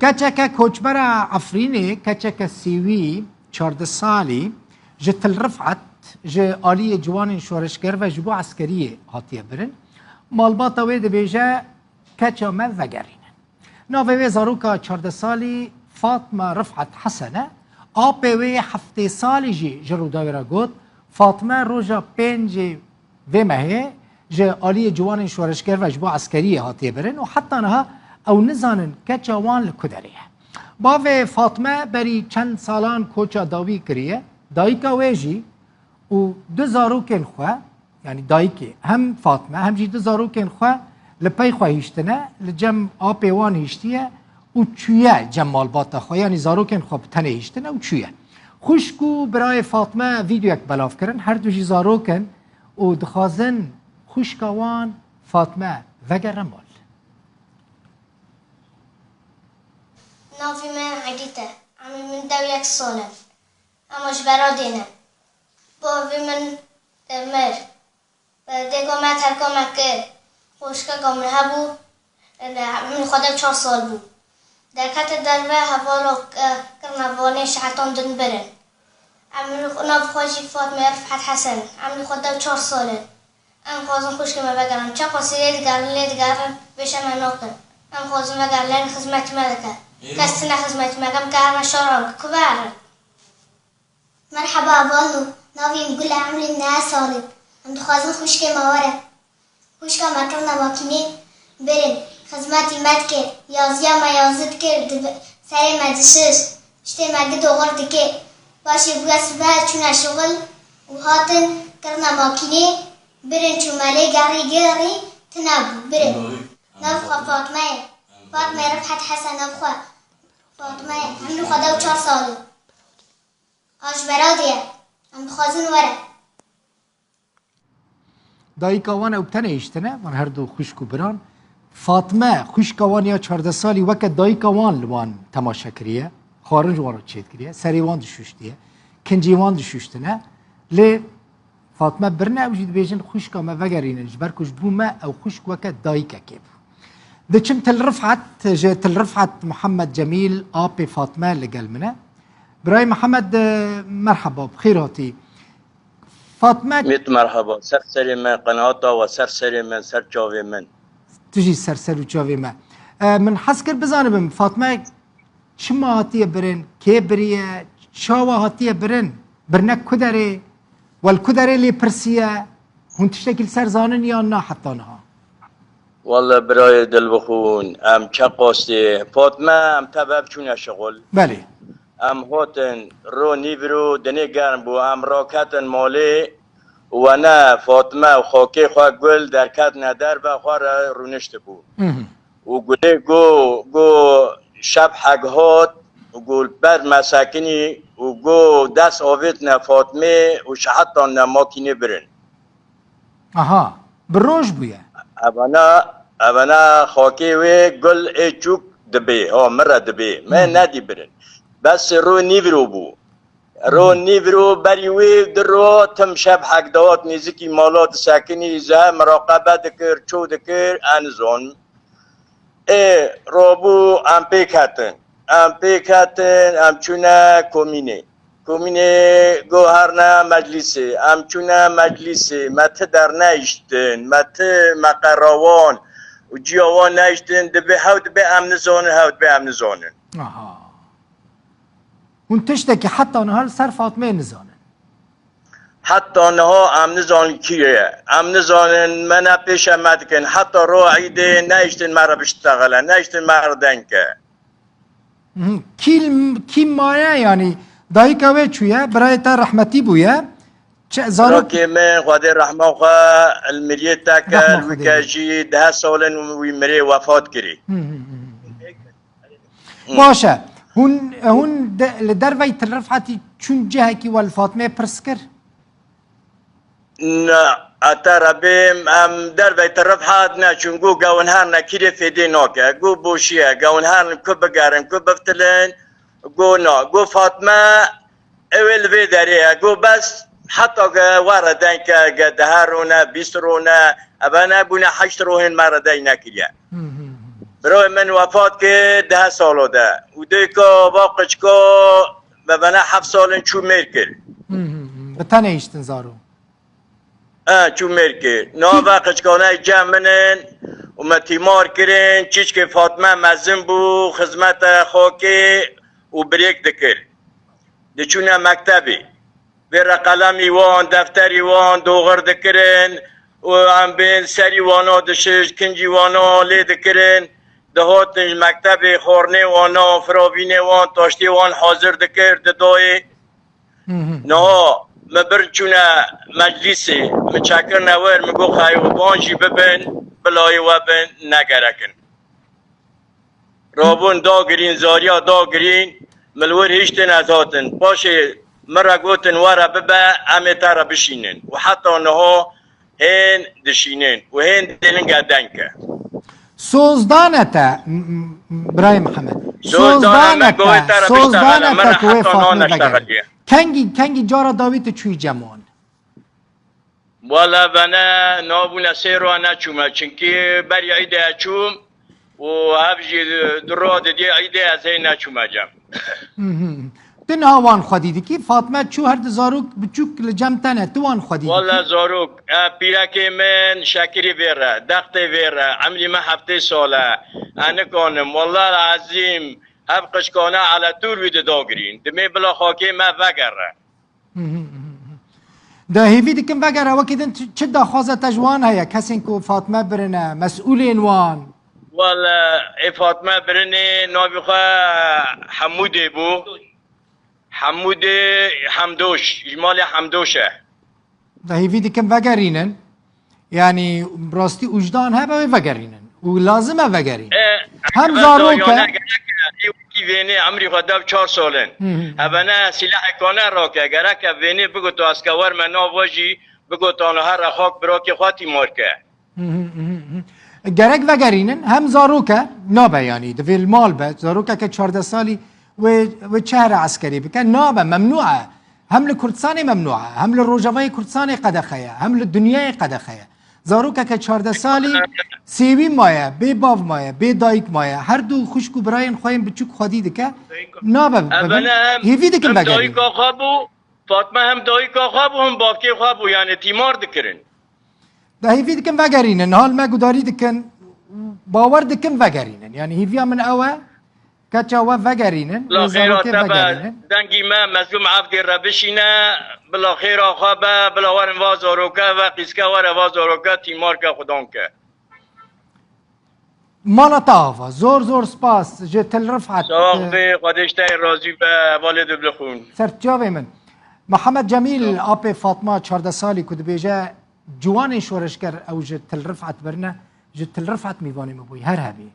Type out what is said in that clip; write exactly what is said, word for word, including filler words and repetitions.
Keçeke koçbera Efrînê, keçeke Sîwî, çardeh salî, ji Til Rifet, ji aliyê ciwanên şoreşger ve ji bo eskeriyê hatiye birin. Malbata wê dibêje, keça me vegerînin. Navê wê zaroka çardeh salî Fatma Rifet Hesen e. Apê wê heftê salî jî ji Rûdawê re got, Fatme roja pêncê vê mehê ji aliyê ciwanên şoreşger ve ji bo eskeriyê hatiye birin û heta niha ew nizanin keça wan li ku derê ye. Bavê Fatme berî çend salan koça dawî kiriye, dayika wê jî û du zarokên xwe, yanî dayikê hem Fatme hem jî du zarokên xwe li pey xwe hiştine, li cem apê wan hiştiye û çûye cem malbata xwe, yanî zarokên xwe bi tenê hiştine û çûye. Xwişk û birayê Fatme vîdeoyek belav kirin, her du jî zarok in û dixwazin xwişka wan Fatme vegere mal. Navê min Edît e. Emrê min deh û yek sal e. Ema ji Beradê ne. Bavê min, e, mir. Dêka me terka me kir. Xwişkeka min hebû, e, emrê xwe deh û çar sal bû. Derkete derve hevala, e, kirina vanê şehetan din birin. Emrê xwe, nav xwe jî Fatme Rifet Hesen. Emrê xwe deh û çar sal e. Em xwazin xwişkê me vegerin. Çaqa sê lê digerin, lê digerin, vêşe me nakin. Em xwazin vegerin, lê xizmetî me dike. Kes tine xizmetî me, em kerime şaran, ku verin. Merheba, Vano. Navê min Gul e, emrê min neh salî. Em dixwazin xwişkê me were. Xwişka me kirine makînê, birin. Xizmetî me dike. Yaziya me yazî dikir, dibe-, serê me dişişt. Piştê me gido xurt dike. Paşê bûye sibe, çûne şixul û hatin kirine makînê, birin çûme lê gerî gerî tune bû, birin. Nav xwe Fatme ye. Fatme Rifet Hesen nav xwe. Fatme ye. Emrê xwe deh û çar salî. A ji Beradê ye. Em dixwazin were. Dayika wan ew bi tenê hiştine, van her du xwişk û biran. Fatme, xwişka wan ya çardeh salî weke dayika wan li wan temaşe kiriye. Xwarin ji wan re çêdikiriye. Serê wan dişuştiye. Kincê wan dişuştine. Lê Fatme birine, ew jî dibêjin, xwişka me vegerînin, ji ber ku ji bo me ew xwişk weke dayikekê bû. Diçim Til Rifet, ji Til Rifet Mihemed Cemîl, apê Fatme li gel min e. Birayê Mihemed, e, merheba, bi xêr hatî. Fatme. Mît merheba, ser serê me, qenata we ser serê me, ser çavê min. Tu jî ser ser û çavê me. E, min hez kir bizanibim, Fatme çima hatiye birin, kê biriye, çawa hatiye birin, birine ku derê, we li ku derê lê pirsiye, hûn tiştekî li ser zanin yan na heta niha? Welle birayê dilbixwîn, em çeqastê Fatme, em tev ev çûne şixul. Belê. Em hatin ro nîvro dinê germ bû, em raketin malê, wene Fatme û xakê xwe Gul derketine derve xwe re rûniştibû. Mhm. Û Gulê got, got şeb heg hat û got ber me sekinî û got dest avêtine Fatmê û şehetanine makînê birin. Aha, bi roj bûye. Evana, evana xakê wê Gul ê çûk dibê, ha, min re dibê. Me Hmm. nedî birin. Bes ro nîvro bû. Ro Hmm. nîvro berî wê di ro tim şeb heg dihat nêzikî mala disekinî, ze miraqebe dikir, ço dikir, ez nizon. Ê, robû em pêk hetin. Em pêk hetin, em çûne komînê. Komînê got herne meclîsê. Em çûne meclîsê. Me ti dernehiştin, me ti meqera wan û ciya wan nehiştin. Dibê hew dibê em nizanin, hew dibê em nizanin. Aha. Hûn tiştekî heta niha li ser Fatmeyê nizanin. Heta niha em nizanin kî ye. Em nizanin, me ne pêşe me dikin. Heta ro îdê nehiştin me re biştexile, nehiştin me re deng ke. Mhm. Kî, kî maye, yanî dayika wê çûye, birayê te rehmetî bûye. Çi, zarok Rakê min, Xwedê rehma xwe, li miriyê te kir, Rehma Xwedê wike bû. jî deh salin wî mirê wefat kirî. Hı, hı, hı, hı. Hı. Baş e. Hûn, hûn de, li dervey Til Rifetî çûn cihekî we li Fatmeyê pirs kir? Na, ete rebêm, em dervey Til Rifet neçûn, got gewin herne kîrê fêdê nake, got boşî ye, gewin herin ku bigerin, ku biftilin, got na, got Fatme, ew ê li vê derê ye, got bes, heta ge were deng ke, ge deh rone, bîst rone, eve nebûne heşt rohên me re deng nekiriye. Hı, hı, hı. Birayê min wefat kir deh salo de. Û dêka va qiçka me vene heft salin çû mêr kir. Hı hı hı. Bi te nehiştin zaro? E, çû mêr kir. Niha ve qiçkane cem min in û me tîmar kirin. Çîçkê Fatme mezin bû, xizmete xakê û birêk dikir. Diçûne mektebê. Vê re qelemî wan, defterî wan doxir dikirin û em bên serî wana dişişt, kincî wana lê dikirin. Dihatin ji mektebê xwarinê wana, firavînê wan, taştê wan hazir dikir, didayê. Hı hı. Niha me bir çûne meclîsê, min çekirine wir, min got, "Xeyo, van jî bibin, bilayê we bin, negerekin." Rabûn dagirîn, zariya dagirîn, min li wir hiştin ez hatin. Paşê min re gotin, "Were bibe, em ê te re bişînin." Û heta niha hên dişînin û hên dê linge deng ke. Sozdane te, m-, m-, birayê Mihemed. Sozdane me, govê te re biştexile, min re heta niha neştexiliye. Kengî, kengî cara dawî tu çûyî cem wan? Wele vene nabûne sê roja neçûme, çinkî berî îdê çûm û hev jî du roja didiyê îdê ez hê neçûme cem. Hı hı. Tu niha wan xwedî dikî? Fatme çû her du zarok biçûk li cem te ne, tu wan xwedî dikî? Wele zarok, e, pîrekê min şekirî vê re, dextê vê re, emrî me heftê sal e, e, nikanim. Wele ezîm, hev qişkane eletûr wî didagirîn. Dimê bila xakê me vegere. Hı hı hı hı. De hêvî dikin vegere, wekî din çi, çi daxwaza te ji wan heye? Kesên ku Fatme birine, mesûlên wan? Wele ê Fatme birinê navê xwe Hemûdê bû. Hemûdê Hemdoş, ji malê Hemdoş e. De hêvî dikin vegerînin. Yanî rastî ûjdan hebe wê vegerînin. Û lazim e vegerînin. E, hem zarok e. Gerek e, ê wekî vênê emrî xwe dev çar sal in. Hı hı. Hebene sîlehê kane rake, gerek e vênê bigoto ez ke werme nav we jî bigotano here xak birakê xwe tîmar ke. Hı hı hı hı. Gerek vegerînin, hem zarok e, nabe yanî, divê li mal be, zarokeke çardeh salî wê, wê çi here eskerî bike, nabe, memnû e. Hem li Kurdistanê memnû e, hem li Rojavayê Kurdistanê qedexe ye, hem li dinyayê qedexe ye. Zarokeke çardeh salî sêwî maye, bê bav maye, bê dayik maye, her du xwişk û birayên xwe yên biçûk xwedî dike, nabe, hêvî dikin vegerînin. Dayika xwe bû, Fatme hem dayika xwe bû, hem bavkê xwe bû, yanî tîmar dikirin. De hêvî dikin vegerînin, hal me gudarî dikin, bawer dikin vegerînin. Yanî hêviya min ew e, keça we vegerînin, wê zarokê vegerînin. Dengî me Mezlûm Evdê re bişîne, bila xêra xwe be, bila werin va zaroke ve qîske were va zaroke tîmar ke xudan ke. Mala te ava. Zor zor spas ji Til Rifat. Sax be, Xwedê ji te razî be, hevalê dibli xûn. Ser çavê min. Mihemed Cemîl, apê Fatma çardeh salî ku dibêje, ciwanên şoreşger ew ji Til Rifat birine, ji Til Rifat mîvanê min bûyî. Her hebî.